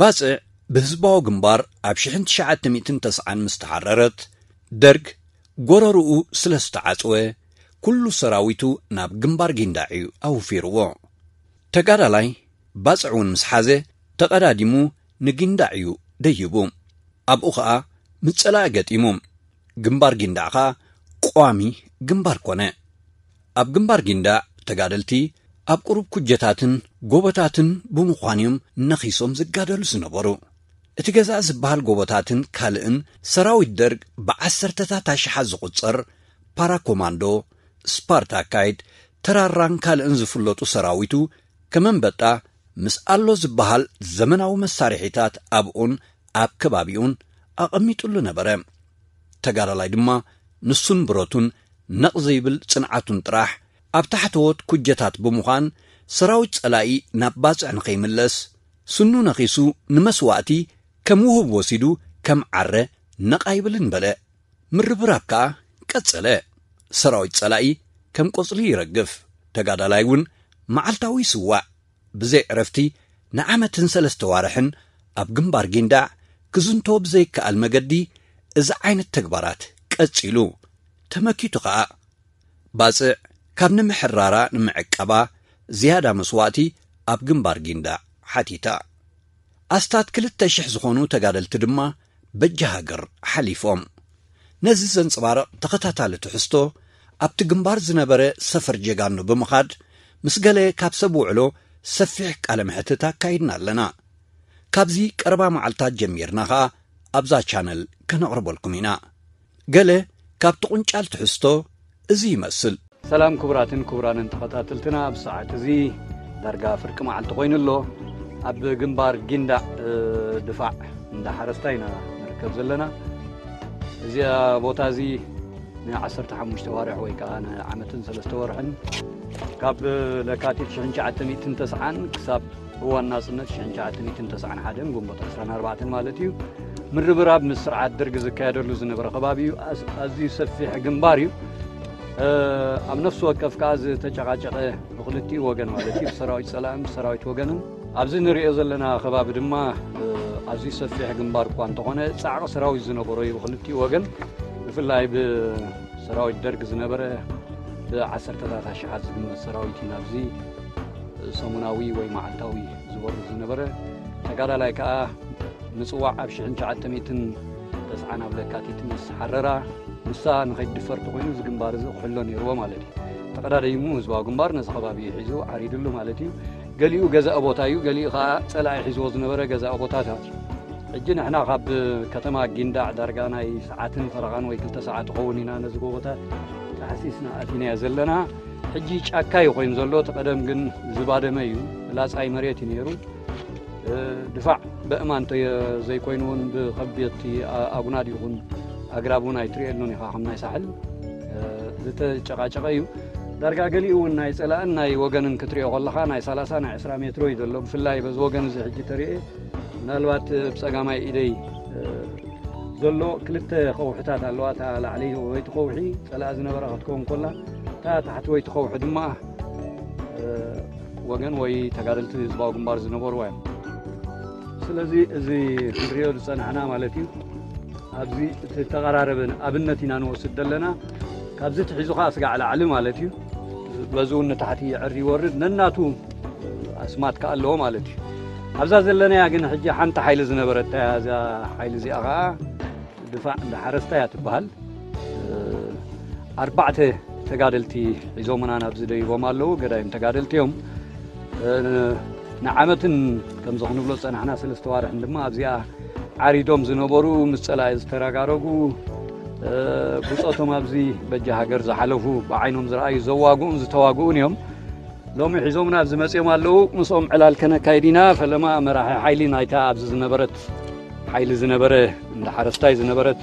ባጽዕ ብህዝባዊ ግንባር ኣብ ሽሕን ትሽዓተ ሚእትን ተስዓን ምስ ተሓረረት፣ ደርግ ጎረርኡ ስለ ዝተዓጽወ፣ ኩሉ ሰራዊቱ ናብ ግንባር ጊንዳዕ እዩ ኣውፊርዎ። ተጋዳላይ ባጽዕ እውን ምስ ሓዘ፣ ተቐዳዲሙ ንጊንዳዕ እዩ ደይቡ። ኣብኡ ኸኣ ምስ ጸላኢ ገጢሙ። ግንባር ጊንዳዕ ኸኣ ቋሚ ግንባር ኮነ። ኣብ ግንባር ጊንዳዕ ተጋደልቲ ኣብ ቁሩብ ኩጀታትን ጎቦታትን ብምዃን እዮም ነኺሶም ዝጋደሉ ዝነበሩ። እቲ ገዛእ ዝበሃል ጎቦታትን ካልእን ሰራዊት ደርግ ብዓሰርተታት ኣሽሓት ዝቑጸር ፓራኮማንዶ፣ ስፓርታካይድ፣ ተራራን ካልእን ዝፍለጡ ሰራዊቱ ከም ኣንበጣ ምስ ኣሎ ዝበሃል ዘመናዊ መሳርሒታት ኣብኡን ኣብ ከባቢኡን ኣቐሚጡሉ ነበረ። ተጋዳላይ ድማ ንሱን ብረቱን ነቕ ዘይብል ጽንዓቱን ጥራሕ ኣብ ታሕተዎት ኩጀታት ብምዃን ሰራዊት ጸላኢ ናብ ባጽዕ ንኸይምለስ ስኑ ነኺሱ ንመስዋእቲ ከም ውሁብ ወሲዱ ከም ዓረ ነቕ ኣይብልን በለ። ምርብራብ ከኣ ቀጸለ። ሰራዊት ጸላኢ ከም ቆጽሊ ይረግፍ። ተጋዳላይ እውን መዓልታዊ ይስዋእ። ብዘይ ዕረፍቲ ንዓመትን ሰለስተ ዋርሕን ኣብ ግንባር ጊንዳዕ ክዝንቶ ብዘይከኣል መገዲ እዚ ዓይነት ተግባራት ቀጺሉ። ተመኪቱ ኸኣ። ባጽዕ ካብ ንምሕራራ ንምዕቃባ ዝያዳ መስዋእቲ ኣብ ግንባር ጊንዳዕ ሓቲታ። ኣስታት ክልተ ሽሕ ዝኾኑ ተጋደልቲ ድማ በጃ ሃገር ሓሊፎም። ነዚ ዘንጸባርቕ ተኸታታሊ ትሕዝቶ ኣብቲ ግንባር ዝነበረ ሰፈር ጀጋኑ ብምኻድ ምስ ገለ ካብ ሰብ ውዕሎ ሰፊሕ ቃለ መሕትት ኣካይድና ኣለና። ካብዚ ቀረባ መዓልታት ጀሚርና ኸኣ ኣብዛ ቻነል ከነቕርበልኩም ኢና። ገለ ካብቲ ቁንጫል ትሕዝቶ እዚ ይመስል። ሰላም ክቡራትን ክቡራንን ተኸታተልትና፣ ኣብ ሰዓት እዚ ዳርጋ ፍርቂ መዓልቲ ኮይኑ ኣሎ። ኣብ ግንባር ጊንዳዕ፣ እ፣ ድፋዕ እንዳ ሓረስታ ኢና ንርከብ ዘለና። እዚኣ ቦታ እዚ ንዓሰርተ ሓሙሽተ ዋርሕ ወይ ከዓ ንዓመትን ሰለስተ ወርሕን፣ ካብ ለካቲት ሽሕን ትሽዓተ ሚእትን ተስዓን ክሳብ እዋን ናጽነት ሽሕን ትሽዓተ ሚእትን ተስዓን ሓደን፣ ግንቦት ዕስራን ኣርባዕተን ማለት እዩ፣ ምርብራብ ምስ ስርዓት ደርግ ዝካየደሉ ዝነበረ ከባቢ እዩ። ኣዝ-፣ ኣዝዩ ሰፊሕ ግንባር እዩ። እ፣ ኣብ ነፍሲ ወከፍ ከኣ ዝተጨቃጨቀ ብክልቲኡ ወገን ማለት እዩ፣ ብሰራዊት ጸላእን ብሰራዊት ወገንን። ኣብዚ ንሪኦ ዘለና ከባቢ ድማ፣ እ፣ ኣዝዩ ሰፊሕ ግንባር እኳ እንተኾነ፣ ጻዕቂ ሰራዊት ዝነበሮ እዩ ብክልቲኡ ወገን። ብፍላይ ብሰራዊት ደርግ ዝነበረ ብዓሰርተታት ኣሽሓት ዝግመት ሰራዊት እዩ ናብዚ ሰሙናዊ ወይ መዓልታዊ ዝወርድ ዝነበረ። ተጋዳላይ ከኣ ምጽዋዕ ኣብ ሽሕን ትሽዓተ ሚእትን ተስዓን ኣብ ለካቲት ምስ ሓረራ፣ ንሳ ንኸይትድፈር ተኾይኑ እዚ ግንባር እዚ ክሕሎ ነይርዎ ማለት እዩ። ተቐዳዲሙ ህዝባዊ ግንባር ነዚ ከባቢ ሒዙ ዓሪድሉ ማለት እዩ። ገሊኡ ገዛኢ ቦታ እዩ፣ ገሊኡ ከኣ ጸላኢ ሒዝዎ ዝነበረ ገዛኢ ቦታታት እዩ። ሕጂ ንሕና ካብ ከተማ ጊንዳዕ ዳርጋ ናይ ሰዓትን ፈረቓን ወይ ክልተ ሰዓት ይኸውን ኢና ነዚ ጎቦታት ጣሕሲስና ኣቲናዮ ዘለና። ሕጂ ጫካ እዩ ኮይኑ ዘሎ፣ እቲ ቀደም ግን ዝባደመ እዩ፣ ላጻይ መሬት እዩ ነይሩ። እ፣ ድፋዕ በእማን እንተ ዘይኮይኑ እውን ብኸቢድቲ ኣ-፣ ኣጉናድ ይኹን ኣግራብ እውን ኣይትርእየሉን ኢኻ ከም ናይ ሳሕል፣ እ፣ ዝተጨቃጨቀ እዩ። ዳርጋ ገሊኡ እውን ናይ ጸላእን ናይ ወገንን ክትርእዮ ከለኻ ናይ ሰላሳ ናይ ዕስራ ሜትሮ እዩ ዘሎ። ብፍላይ በዚ ወገን እዚ ሕጂ ተርእየ፣ ምናልባት ብጸጋማይ ኢደይ፣ እ፣ ዘሎ ክልተ ከውሕታት ኣለዋ። እታ ላዕለይቲ ከውሒ ጸላኢ ዝነበራ ክትከውን ከላ፣ እታ ታሕተወይቲ ከውሒ ድማ፣ እ፣ ወገን ወይ ተጋደልቲ ህዝባዊ ግንባር ዝነበርዋ እዮም። ስለዚ እዚ ክንሪኦ ዝጸናሕና ማለት እዩ። ኣብዚ እቲ ተቐራረበ ኣብነት ኢና ንወስድ ዘለና። ካብዚ ትሒዙ ከኣ ስጋዕ ላዕሊ ማለት እዩ። በዚ እውን ንታሕቲ ይዕሪ ይወርድ፣ ነናቱ ኣስማት ከኣ ኣለዎ ማለት እዩ። ኣብዛ ዘለናያ ግን ሕጂ ሓንቲ ሓይሊ ዝነበረት እያ። እዛ ሓይሊ እዚኣ ከኣ ድፋዕ እንዳ ሓረስታ እያ ትበሃል። እ፣ ኣርባዕተ ተጋደልቲ ሒዞምና ናብዚ ደይቦም ኣለዉ። ገዳይም ተጋደልቲ እዮም። እ፣ ንዓመትን ከምዚ ክንብሎ ዝጸናሕና ሰለስተ ዋርሕን ድማ ኣብዚኣ ዓሪዶም ዝነበሩ፣ ምስ ጸላኢ ዝተረጋረጉ፣ እ፣ ብጾቶም ኣብዚ በጃ ሃገር ዝሓለፉ፣ ብዓይኖም ዝረኣዩ፣ ዘዋግኡን ዝተዋግኡን እዮም። ሎሚ ሒዞምና ኣብዚ መጺኦም ኣለዉ። ምስኦም ዕላል ከነካይድ ኢና። ፈለማ መራሒ ሓይሊ ናይታ ኣብዚ ዝነበረት ሓይሊ ዝነበረ፣ እንዳ ሓረስታይ ዝነበረት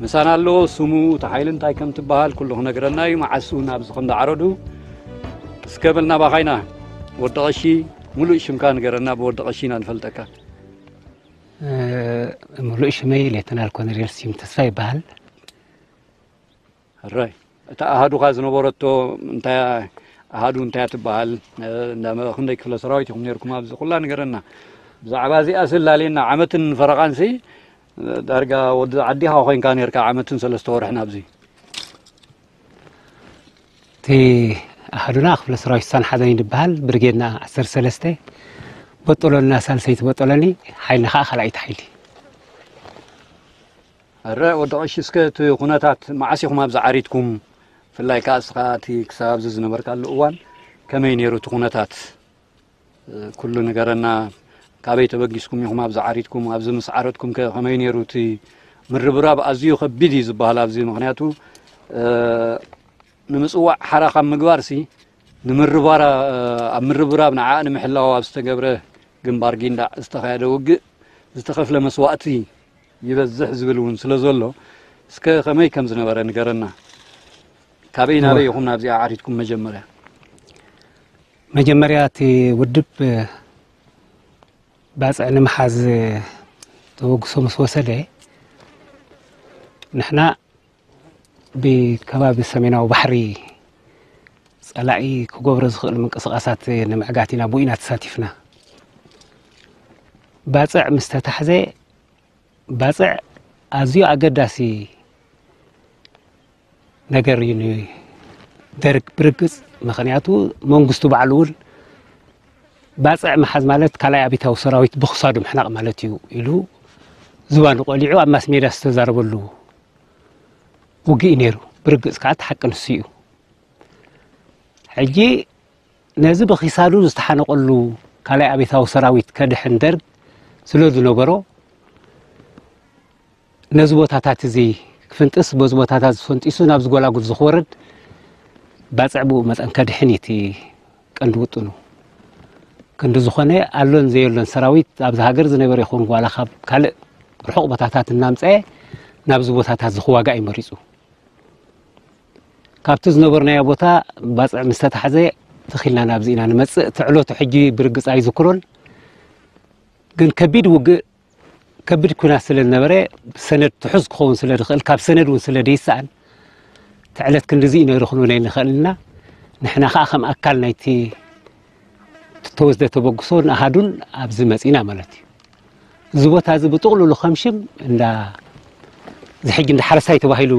ምሳና ኣሎ። ስሙ፣ እታ ሓይሊ እንታይ ከም ትበሃል ኩሉ ክነግረና እዩ። መዓስ እውን ኣብዚ ከም ዝዓረዱ እስከ በል ናባኻ ኢና። ወዲ ቀሺ፣ ሙሉእ ሽምካ ንገረና፣ ብወዲ ቀሺ ኢና ንፈልጠካ። እ፣ ሙሉእ ሽመይ ሌተናል ኮሎኔል ስዩም ተስፋ ይበሃል። ሕራይ። እታ ኣሃዱኻ ዝነበረቶ እንታይ፣ ኣሃዱ እንታይ ትበሃል? እ፣ እንዳ መ-፣ ክንደይ ክፍለ ሰራዊት ኢኹም ነይርኩም ኣብዚ? ኩላ ንገረና። ብዛዕባ እዚኣ ስላሌና ዓመትን ፈረቓንሲ ዳርጋ ወዲ ዓዲኻ ኮይንካ ነርካ ዓመትን ሰለስተ ወርሕን ኣብዚ። እቲ ኣሃዱና ክፍለ ሰራዊት ሳን ሓዘን ይበሃል። ብርጌድና ዓሰርተ ሰለስተ በጦሎና ሳልሰይቲ በጦሎኒ፣ ሓይልና ከዓ ካልኣይቲ ሓይሊ። ኣረ ወዲ ቀሺ፣ እስከ እቲ ኩነታት መዓስ ኢኹም ኣብዚ ዓሪድኩም? ብፍላይ ከዓ እስኻ እቲ ክሳብ ኣብዚ ዝነበርካሉ እዋን ከመይ ነይሩ እቲ ኩነታት? ኩሉ ንገረና። ካበይ ተበጊስኩም ኢኹም ኣብዚ ዓሪድኩም? ኣብዚ ምስ ዓረድኩም ከ ከመይ ነይሩ እቲ ምርብራብ? ኣዝዩ ከቢድ እዩ ዝበሃል ኣብዚ። ምክንያቱ ንምጽዋዕ ሓራ ካብ ምግባር ሲ ንምርባራ ኣብ ምርብራብ ንዓ ንምሕላው ኣብ ዝተገብረ ግንባር ጊንዳዕ ዝተኻየደ ውግእ ዝተኸፍለ መስዋእቲ ይበዝሕ ዝብል እውን ስለ ዘሎ፣ እስከ ከመይ ከም ዝነበረ ንገረና። ካበይ ናበይ ኢኹም ናብዚኣ ዓሪድኩም? መጀመርያ መጀመርያ እቲ ውድብ ባፅዕ ንምሓዝ ተበግሶ ምስ ወሰደ፣ ንሕና ብከባቢ ሰሜናዊ ባሕሪ ፀላኢ ክገብሮ ዝኽእል ምንቅስቃሳት ንምዕጋት ኢና ብኡ ኢና ተሳቲፍና። ባፅዕ ምስ ተታሕዘ፣ ባፅዕ ኣዝዩ ኣገዳሲ ነገር እዩ ንደርግ ብርግፅ። ምክንያቱ መንግስቱ ባዕሉ እውን ባፅዕ ምሓዝ ማለት ካልኣይ ኣብዮታዊ ሰራዊት ብክሳዱ ምሕናቕ ማለት እዩ ኢሉ ዝባኑ ቆሊዑ ኣብ ማስ ሜድያ ዝተዛረበሉ ውግእ እዩ ነይሩ። ብርግፅ ከዓ እቲ ሓቂ ንሱ እዩ። ሕጂ ነዚ ብኺሳዱ ዝተሓነቐሉ ካልኣይ ኣብዮታዊ ሰራዊት ከድሕን ደርግ ስለ ዝነበሮ፣ ነዚ ቦታታት እዚ ክፍንጥስ፣ በዚ ቦታታት ዝፈንጢሱ ናብዚ ጎላጉል ዝኽወርድ ባፅዕ ብኡ መጠን ከድሕን እዩ እቲ ቀንዲ ውጥኑ። ክንዲ ዝኾነ ኣሎን ዘየሎን ሰራዊት ኣብዚ ሃገር ዝነበረ ይኹን ዋላ ካብ ካልእ ርሑቕ ቦታታት እናምፀአ ናብዚ ቦታታት ዝኽዋጋእ እዩ መሪፁ። ካብቲ ዝነበርናዮ ቦታ ባፅዕ ምስ ተታሕዘ ትኺልና ናብዚ ኢና ንመፅእ። እቲ ዕለቱ ሕጂ ብርግፅ ኣይዝክሮን፣ ግን ከቢድ ውግእ፣ ከቢድ ኩናት ስለ ዝነበረ ሰነድ ትሑዝ ክኸውን ስለ ዝኽእል፣ ካብ ሰነድ እውን ስለ ደይሰኣን እቲ ዕለት ክንድዚ እዩ ነይሩ ክንብል ኣይንኽእል ኢና። ንሕና ከዓ ከም ኣካል ናይቲ ተወስደ ተበግሶ ንኣሃዱን ኣብዚ መፂና ማለት እዩ። እዚ ቦታ እዚ ብጥቕልሉ ከም ሽም እንዳ እዚ ሕጂ እንዳ ሓረስታይ ተባሂሉ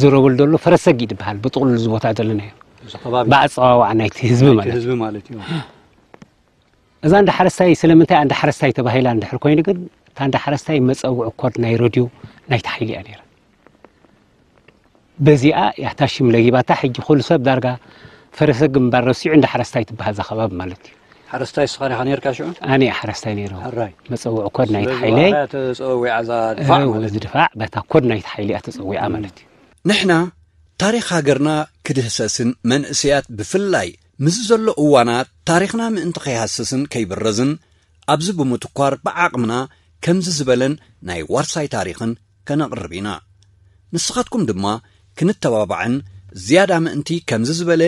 ዝረበሉ ዘሎ ፈረሰጊ ይበሃል። ብጥቕልሉ እዚ ቦታ ዘለናዮ እዚ ከባቢ ብኣፀዋዋዓ ናይቲ ህዝቢ ማለት እዩ። ህዝቢ ማለት እዩ። እዛ እንዳ ሓረስታይ ስለምንታይ እንዳ ሓረስታይ ተባሂላ እንድሕር ኮይኑ ግን፣ እታ እንዳ ሓረስታይ መፀውዒ ኮድ ናይ ረድዮ ናይቲ ሓይሊ እያ ነይራ። በዚኣ ያታ ሽም ለጊባታ። ሕጂ ኩሉ ሰብ ዳርጋ ፈረሰ ግንባር ረሲዑ እንዳ ሓረስታይ ትበሃል እዛ ከባቢ ማለት እዩ። ሓረስታይ እስኻ ዲኻ ነርካ ሽዑ? ኣነ እየ ሓረስታይ ነይረ። ሕራይ። መፀውዒ ኮድ ናይቲ ስለዚ ሓይለይ ባዕላ እያ ተፀዊዓ እዛ ድፋዕ እወ፣ ማለት እዚ እዩ። ድፋዕ በታ ኮድ ናይቲ ሓይሊ እያ ተፀዊዓ ማለት እዩ። ንሕና ታሪኽ ሃገርና ክድህሰስን መንእሰያት ብፍላይ ምስዚ ዘሎ እዋናት ታሪኽና ምእንቲ ከይሃስስን ከይብረዝን ኣብዚ ብምትኳር ብዓቕምና ከምዚ ዝበለን ናይ ዋርሳይ ታሪኽን ከነቕርብ ኢና። ንስኻትኩም ድማ ክንተባባዕን ዝያዳ ምእንቲ ከምዚ ዝበለ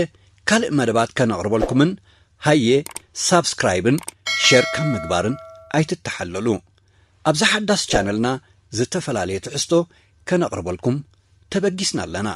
ካልእ መደባት ከነቕርበልኩምን ሃየ ሳብስክራይብን ሸር ካብ ምግባርን ኣይትተሓለሉ። ኣብዛ ሓዳስ ቻነልና ዝተፈላለየ ትሕዝቶ ከነቕርበልኩም ተበጊስና ኣለና።